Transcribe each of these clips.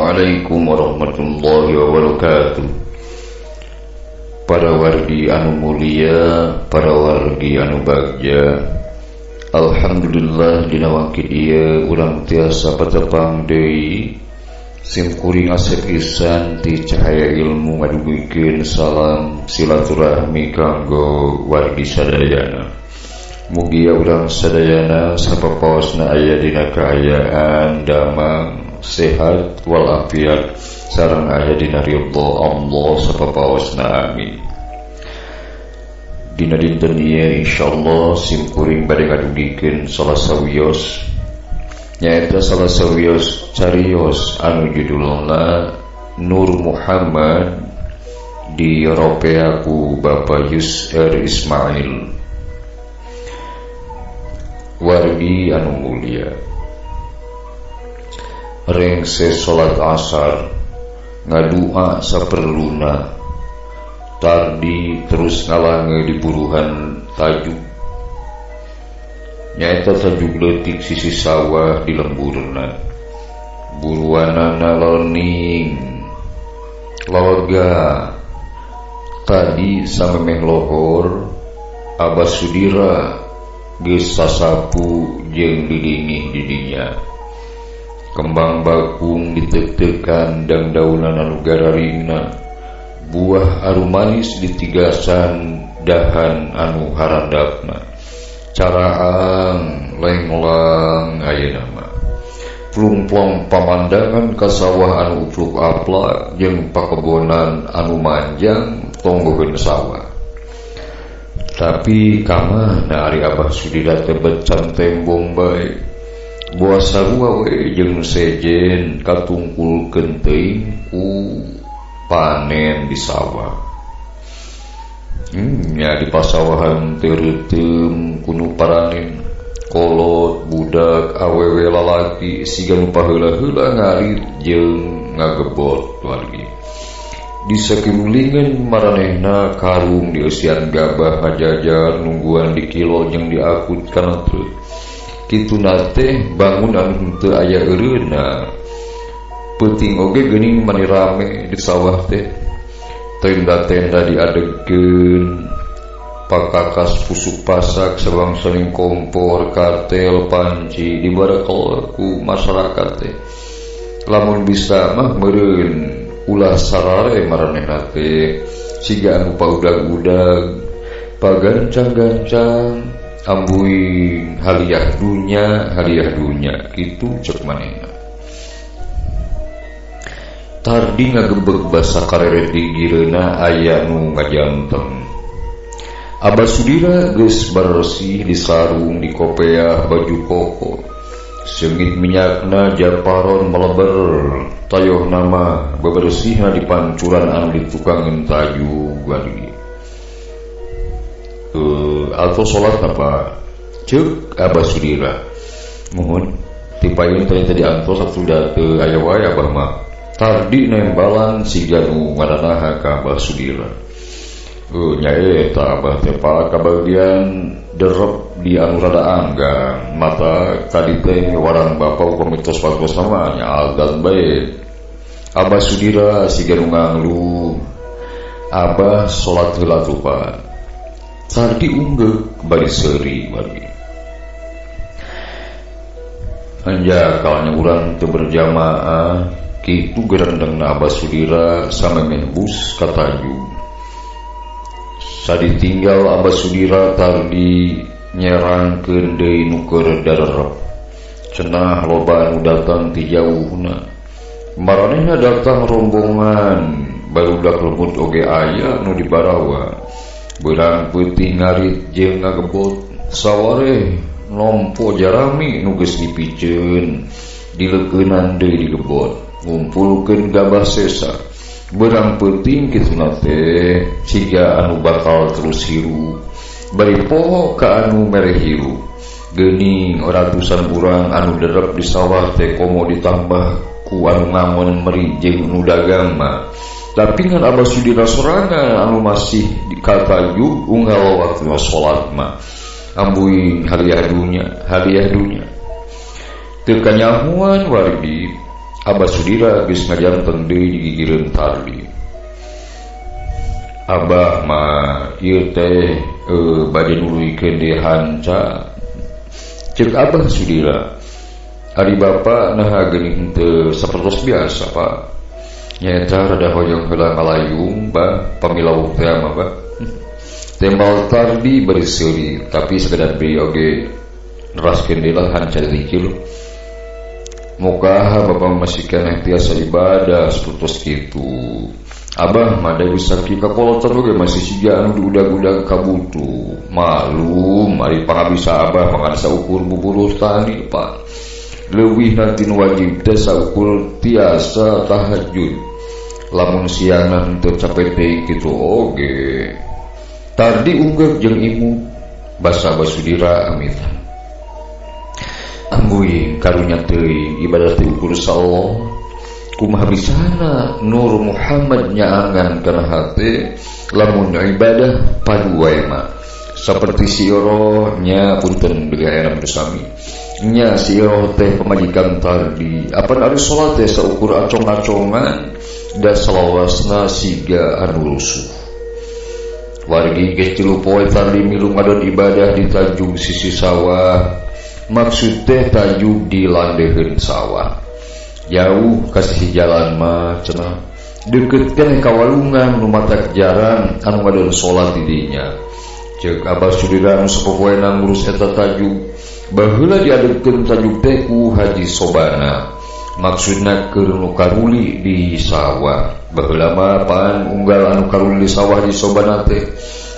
Assalamualaikum warahmatullahi wabarakatuh. Para wargi anu mulia, para wargi anu bagja, alhamdulillah dina wangkid ieu urang tiasa patepang deui. Sim kuring Asep Isan ti Cahaya Ilmu ngadugikeun salam silaturahmi kanggo wargi sadayana. Mugia urang sadayana sapapaosna aya dina kaayaan damang, sehat walafiat sareng aya dina ridho Allah sapapaosna, amin. Dina dinten ieu insyaallah sim kuring bade ngadugikeun salah sawios, nyaeta salah sawios carios anu judulna Nur Muhammad di ropea ku Bapak Yus R. Ismail. Wargi anu mulia, rengse salat asar ngadua saperluna, tardi terus ngalange di buruhan tajuk, nyaeta tajuk leutik sisi sawah di lemburna. Buruanana lening lalga tadi samemeh lohor Abah Sudira geus sasapu jeung didingih didinya. Kembang bakung ditetekan dang daunan anu gararingna, buah arumanis ditigasan dahan anu harandapna. Caraang lenglang ayeuna mah plungplong pamandangan ka sawah anu upluk aplak jeung pakebonan anu manjang tonggoheun sawah. Tapi kamana ari Abah Sudira teh becan tembong bae, buah sarua we jeung sejen katungkulkeun teuing ku panen di sawah. Nya di pasawahan teu reuteum ku nu paranen, kolot budak awewe lalaki siga nu paheula-heula ngarit jeung ngagebot wargi. Di sakilulingan maranehna karung dieusian gabah ngajajar nungguan di kilo jeung diakut kana truk. Kituna teh bangun anu henteu aya eureunna. Peuting oge geuning mani rame di sawah teh. Tenda-tenda diadegkeun, pakakas pusuk pasak sabangsaning kompor, kartel, panci dibarakal ku masyarakat teh. Lamun bisa mah meureun ulah sarare maranehna teh, siga anu paudag-udag, pagancang-gancang, ambuing haliah dunya kitu cek manehna. Tardi ngagebeg basa kareret di gireuna aya nu ngajanteng. Abah Sudira geus bersih di sarung di kopeah baju koko. Seungit minyakna japaron meleber, tayoh nama bebersihna di pancuran anu ditukangeun tajuk wargi. Atau salat apa? Ceuk Abah Sudira. Muhun ti payun teh tadi antos atuh da teu aya wae abah mah. Tardi nembalan siga nu ngaranaha ka Abah Sudira. Nya eta abah teh kabagian derep di anu rada anggang mata tadi teh warang bapa upami tos waktos mah nya aldan bae. Abah Sudira siga nu nganglu. Abah salat heula tuh Pak. Tardi unggeuk bari seuri wargi. Anjak kalanya urang teu berjamaah kitu gerendengna Abah Sudira samemeh bus ka Tanjung. Saditinggal Abah Sudira tardi nyerangkeun deui nu keur darerep. Cenah loba anu datang ti jauhna. Maranehna datang rombongan barudak lemut oge aya nu dibarawa. Beurang peuting ngarit jeung ngagebot, sawareh nompo jarami nu geus dipiceun dileukeunan deui digebot, ngumpulkeun gabah sesa. Beurang peuting kituna teh siga anu bakal terus hirup, bari poho ka anu mere hirup. Geuning ratusan urang anu derep di sawah teh komo ditambah ku anu ngangon meri jeung nu dagang mah. Tapi ngan Abah Sudira sorangan anu masih dikatayub unggal waktu salat mah. Ambuing haliah dunya, haliah dunya. Teu kanyahoan wargi. Abah Sudira geus ngajanteng deui di gigireun Tardi. Abah mah ieu teh bade nuluykeun deui hanca. Ceuk Abah Sudira, ari bapa naha geuning henteu sapertos biasa Pak. Nyaeta rada hoyong heula ngalayung bah pamilawuh teh mah bah. Tembal Tardi bari seuri tapi sakedar deui oge neraskeun deui lah hanca zikir. Mukaha bapa masih keneh tiasa ibadah sapertos kitu. Abah mah da geus sakieu kakolotan oge masih siga anu diudag-udag kabutuh. Malum ari pangabisa abah mah saukur buburuh tani Pak. Leuwih nanti nu wajib teh saukur tiasa tahajud. Lamun siangna henteu capek deui kitu oge. Tardi unggeuk jeung imu basa Abah Sudira amitan. Ambuing karunya teuing ibadah teh ukur Allah. Kumaha bisana Nur Muhammad nyaangan kana hate lamun ibadah padu wae mah. Saperti si Iro nya punten deui aya bersami. Nya si Iro teh pamajikan Tardi. Apan ari salat teh saukur acong-acongan da salawasna siga anu rusuh. Wargi geus 3 poe Tardi milu ngadon ibadah di tajug sisi sawah. Maksud teh tajug di landeheun sawah. Jauh kasih jalan mah cenah. Deukeut keneh ka walungan nu matak jarang anu ngadon salat di dinya. Ceuk Abah Sudira anu sapopoena ngurus eta tajug. Baheula diadegkeun tajug teh ku Haji Sobana. Maksudna keur nu karuli di sawah. Baheula mah pan unggal anu karuli di sawah Haji Sobana teh.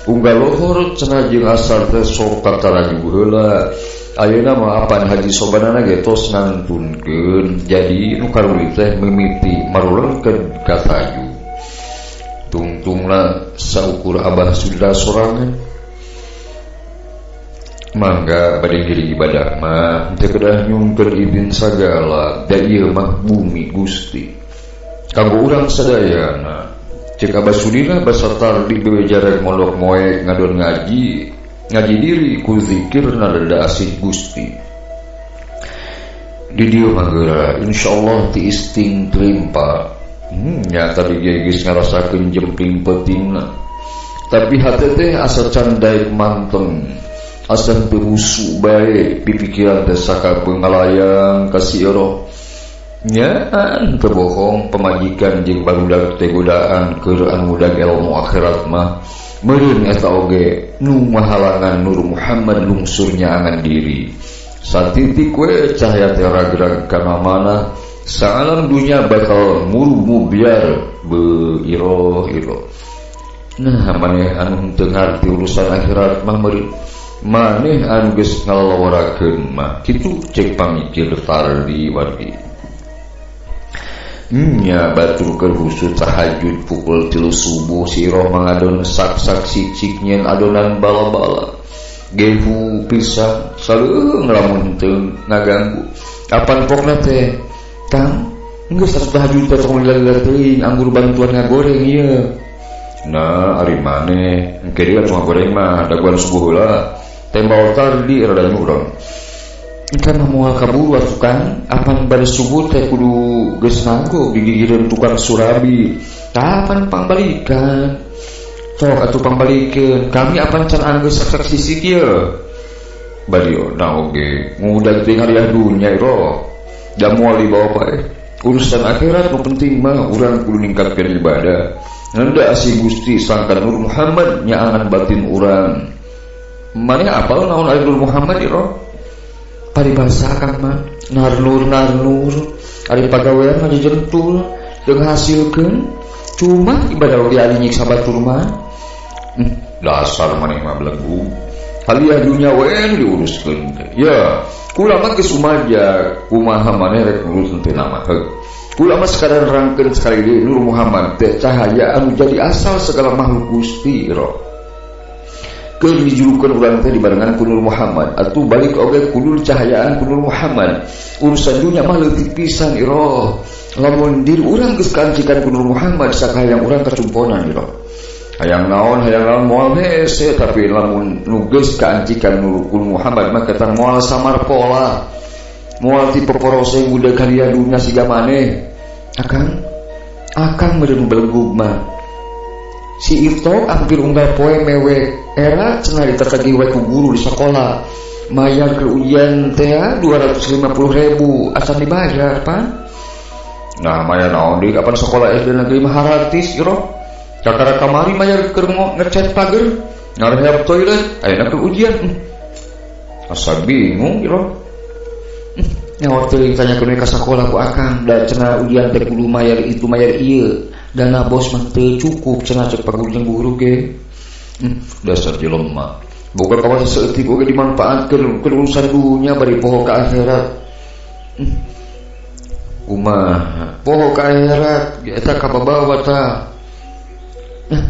Unggal lohor cenah jeung asar teh sok kataraju heula. Ayeuna mah apan Haji Sobana ge tos ngantunkeun. Jadi nu karuli teh mimiti marulengkeun ka tajug. Tungtungna saukur Abah Sudira sorangan. Mangga bade ngiring ibadah mah teu kedah nyungkeun izin sagala da ieu mah bumi Gusti. Kanggo urang sadayana. Ceuk Abah Sudira basa Tardi bebeja rek mondok moek ngadon ngaji, ngaji diri ku zikir nada asih Gusti. Di dieu mah geura insyaallah ti isting telimpa. Nya tadi ge geus ngarasakeun jempling peutingna. Tapi hate teh asa can daek manteng. Asa teu husu bae pipikiran teh sakabeung ngalayang ka si Ero. Nyaan teu bohong pamajikan jeung barudak teh godaan keur anu ngudag ilmu akhirat mah. Meureun eta oge nu mahalangan Nur Muhammad lungsur nyaangan diri. Satitik we cahaya teh ragrag kana mana saalam dunya bakal murmu biar beiro-iro. Nah maneh anu henteu ngarti urusan akhirat mah meureun maneh anu geus ngalawarakeun mah kitu cek pamikir Tardi wargi. Nya batur keur husud tahajud pukul 3 subuh si Iroh mangadon sak-sak sik-sik nyen adonan bala-bala. Gehu pisan saleuheung lamun henteu ngaganggu. Apan pokna teh Kang geus atuh tahajud teh tong lila-lila teuing anggur bantuan ngagoreng ieu. Nah ari maneh engke deui atuh ngagoreng mah daguan subuh heula. Tembal Tardi rada nyurang. Ikan mah moal kaburu atuh Kang, apan bade subuh teh kudu geus nanggo gigireun tukang surabi. Tah apan pangbalikan. Sok atuh pangbalikeun. Kami apan can anggeus sak sisik ieu. Badiona oge ngudag teh hariah dunya iro. Da moal dibawa paeh. Urusan akhirat nu penting mah urang kudu ningkatkeun ibadah. Nanda asih Gusti sangkan Nur Muhammad nyaangan batin urang. Maneh apal naon ari Nur Muhammad iro? Paribasa Kang mah narnur narnur ari pagawean mah jentul jeung hasilkeun cuma ibadah oge ari nyiksa batur mah. Dasar maneh mah belegu. Haliah dunya we nu diuruskeun teh. Ya, kula mah geus sumaja kumaha maneh rek ngurus teh nama heug. Kula mah sekadar nerangkeun sekali deui Nur Muhammad teh cahaya anu jadi asal segala makhluk Gusti ro. Keur dijurukeun urang teh dibarengan ku Nur Muhammad atuh balik oge kudu cahayaan ku Nur Muhammad. Urusan dunya mah leutik pisan iro. Lamun diri urang geus kancikan ku Nur Muhammad sakahayang urang kacumponan iro. Hayang naon moal hese tapi lamun nu geus kaancikan Nur Muhammad mah ketang moal samar pola. Moal ti poporoseng budak karya dunya siga maneh. Akang akang meureun belegug mah. Si Ito hampir unggal poe mewe era cenah ditetegi we ku guru di sekolah. Mayar ke ujian teh 250.000 acan dibayar pan. Nah mayar naon deui kapan sekolah SD negeri mah gratis iro. Kakara kamari mayar keur ngecet pager, ngarehab toilet, ayeuna keur ujian. Asa bingung iro. Nyawa teuing tanyakeun we ka sakola ku akang, da cenah ujian teh kudu mayar itu mayar ieu. Dana bos mah teu cukup cenah cek paguru jeung guru ge. Dasar jelema. Boga kawas saeutik oge dimanfaatkeun keur urusan dunya bari poho ka akhirat. Kumaha? Poho ka akhirat eta kababawa tah. Nah,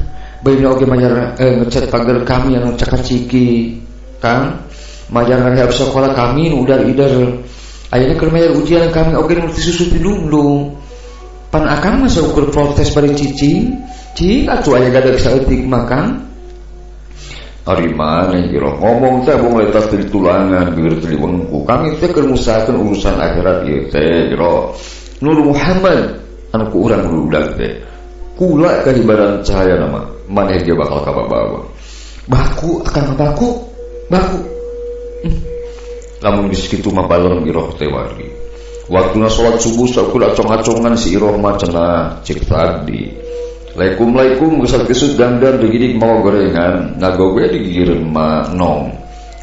bari oge mayar ngecet pager kami anu cakaciki, Kang. Mayar rehab sekolah kami nu udar-ider. Ayeuna keur mayar ujian kami oge nu disusu dilundung. Pan akang mah saukur protes bari cicing. Cing atuh aya gadag saeutik mah, Kang. Ari maneh iro ngomong teh bong letas di tulangan bibir teh wengku. Kami teh keur ngusahakeun urusan akhirat ieu teh iro. Nur Muhammad anu ku urang budak teh. Kula kahibaran cahaya nama maneh ge bakal kababawa. Baku akang baku baku. Lamun geus kitu mah baleng iroh teh wargi. Waktuna salat subuh saukur acong-acongan si iroh mah cenah cek tadi. Laikum-laikum gesat-gesut dandan digidik mawa gorengan, nagoge digigireun ma nong.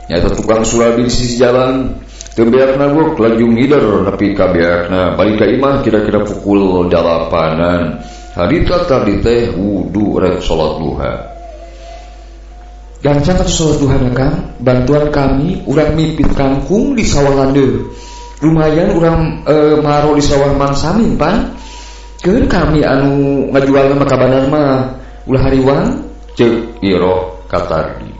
Nyata tukang surabi di sisi jalan, teu beak nagok laju ngider nepi ka beakna, balik ka imah kira-kira pukul 8-an. Harita tadi teh wudu rek salat duha. Gancang atuh salat duha na Kang, bantuan kami urang mipit kangkung di sawah landeuh. Lumayan urang maro di sawah Mang Samin pan. Keun kami anu ngajualna mah ka bandar mah ulah hariwang ceuk iroh ka Tardi.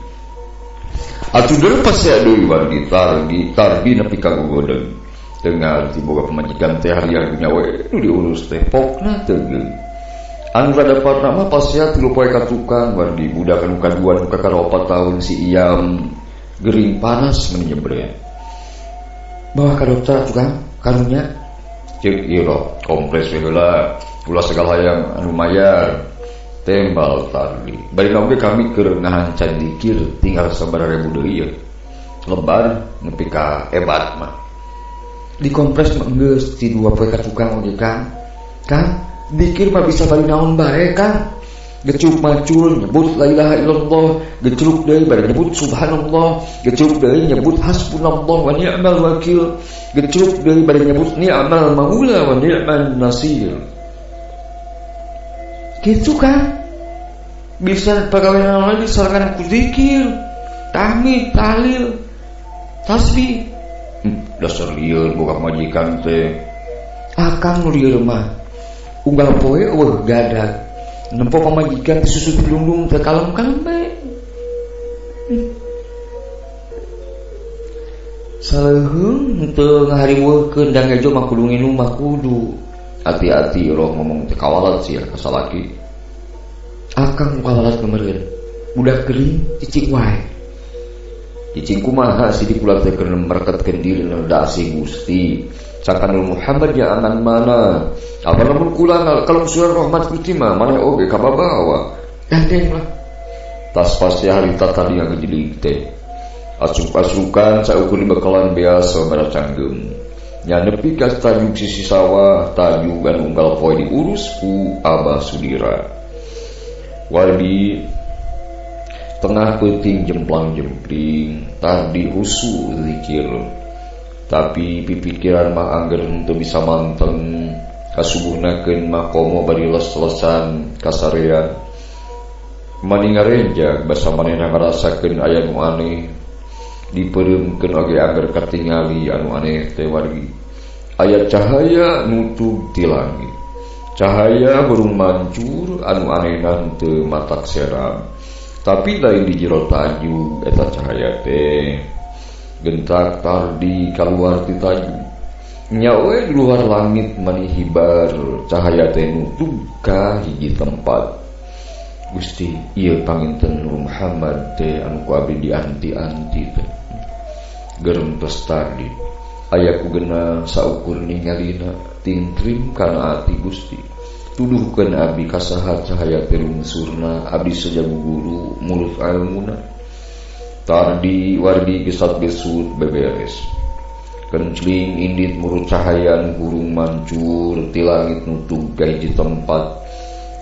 Atuh deui pasea deui wargi Tardi, Tardi nepi ka gogodeg. Teu ngarti boga pamajikan teh harian dunya we nu diurus teh pokna teu geung. Anu rada parna mah pasea 3 poe ka tukang wargi budak anu kadua nu kakara 4 tahun si Iam gering panas meni nyebret. Bawa ka dokter atuh Kang, karunya. Ceuk iroh kompres we heula ulah segala hayang anu mayar tembal Tardi. Bari oge kami keur ngahancan dikir tinggal sabaraha ribu deui ieu. Lebar nepi ka ebat mah. Dikompres mah geus ti 2 poe ka tukang oge Kang. Kang, dikir mah bisa bari naon bae Kang. Gecuk macul nyebut la ilaha illallah, gecuk deui bari nyebut subhanallah, gecuk deui nyebut hasbunallah wa ni'mal wakil, gecuk deui bari nyebut ni'mal maula wa ni'man nasir. Gitu kan? Bisa pagawean lain disarankan ku zikir, tahmid, tahlil, tasbih. Dasar lieur boga majikan teh. Akang nu lieur mah unggal poe eueuh gadag. Nempo pamajikan disusu dilundung teh kalem-kalem bae. Saleuheung teu ngahariweuhkeun da ngejo mah kudu nginum mah kudu. Hati-hati roh ngomong teh kawalat sia ka salaki. Akang kawalat meureun. Budak gering cicing wae. Cicing kumaha si dikulat teh keur mereketkeun diri da asih Gusti. Sangkan Nur Muhammad ya aman mana. Apa lamun kula kalau suara rahmat Gusti mah maneh oge kababawa. Gandeng lah. Tas pasti harita tadi yang ngejelik teh. Asuk-asukan saukur bekalan biasa bara canggem. Nya nepi ka tajuk sisi sawah, tajuk anu unggal poe diurus ku Abah Sudira. Wardi tengah peuting jemplang-jempling, tadi husu zikir. Tapi pipikiran mah angger henteu bisa manteng, kasubuhnakeun mah komo bari les-lesan kasarean. Mani ngarenjag basa manehna ngarasakeun aya nu aneh, dipeureumkeun oge angger katingali anu aneh teh wargi. Aya cahaya nutug ti langit. Cahaya burung mancur anu anehna henteu matak seram. Tapi lain di jero tajuk eta cahaya teh. Gentak Tardi kaluar ti tajuk. Nya we di luar langit mani hibar cahaya teh nutug ka hiji tempat. Gusti ieu panginten Nur Muhammad teh anu ku abdi dianti-anti teh. Gerentes Tardi. Aya ku genah saukur ningalina tingtrim kana ati Gusti. Tuduhkeun abdi ka saha cahaya teh lungsurna, abdi sajago guru mulut ilmuna. Tardi wargi gesat gesut beberes. Kencling indit murut cahaya nu hurung mancur ti langit nutug ka hiji tempat.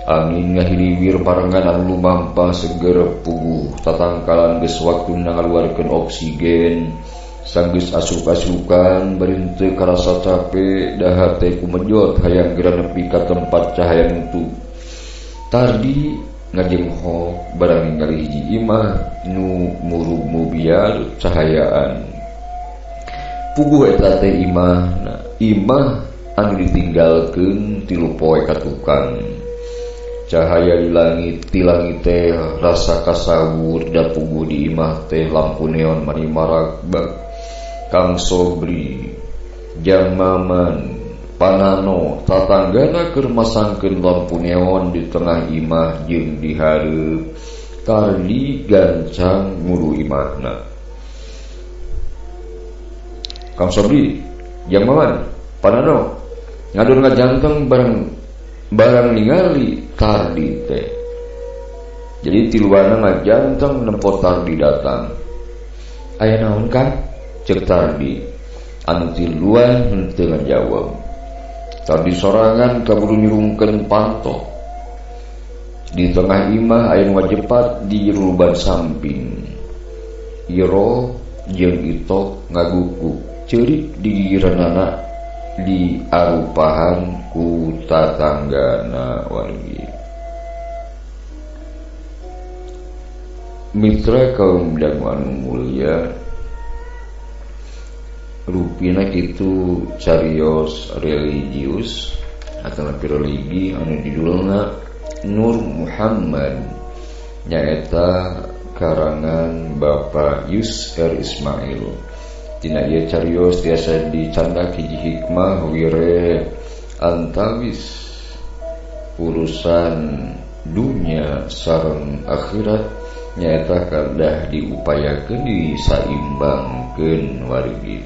Angin ngahiliwir barengan anu lumampah seger puguh tatangkalan geus waktuna ngaluarkeun oksigen. Sanggeus asup-asukan bari teu karasa cape dahar teh kumejot hayang geura nepi ka tempat cahaya nutug. Tardi ngajengho barang ningali hiji imah nu murub mubiar cahayaan. Puguh eta teh imahna, imah anu ditinggalkeun tilu poe ka tukang. Cahaya di langit ti langit teh rasa kasawur da puguh di imah teh lampu neon mani maragbag. Kang Sobri, Jang Maman, Panano tatanggana keur masangkeun lampu neon di tengah imah jeung di hareup. Tardi gancang muru imahna. Kang Sobri, Jang Maman, Panano ngadon ngajangkeng barang ningali Tardi teh. Jadi tiluana ngajangkeng nempo Tardi datang. Aya naon Kang? Cek Tardi. Anu tiluan henteu ngajawab. Tardi sorangan kaburu nyurungkeun panto. Di tengah imah aya nu ngajepat di ruban samping. Iro jeung Itok ngagukuk ceurik di gigireunana di arupahan ku tatanggana wargi. Mitra kaum dangu anu mulia, rupina kitu carios religius atau religi anu judulna Nur Muhammad, nyaeta karangan Bapak Yus R. Ismail. Tina ieu carios tiasa dicandak hiji hikmah wire antawis urusan dunya sareng akhirat, nyaeta kadah diupayakeun disaimbangkeun wargi.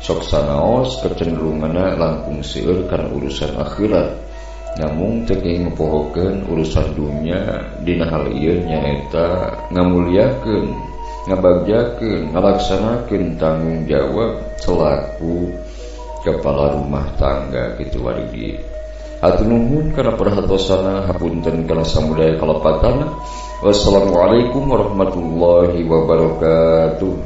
Sok sanaos kecenderunganna langkung seueur kana urusan akhirat, namung teu kenging ngapohokeun urusan dunya. Dina hal ieu nyaeta ngamuliakeun, ngabagjakeun, ngalaksanakeun tanggung jawab selaku kepala rumah tangga kitu wargi. Hatur nuhun kana perhatosana, hapunten kana samudaya kalepatana. Wassalamualaikum warahmatullahi wabarakatuh.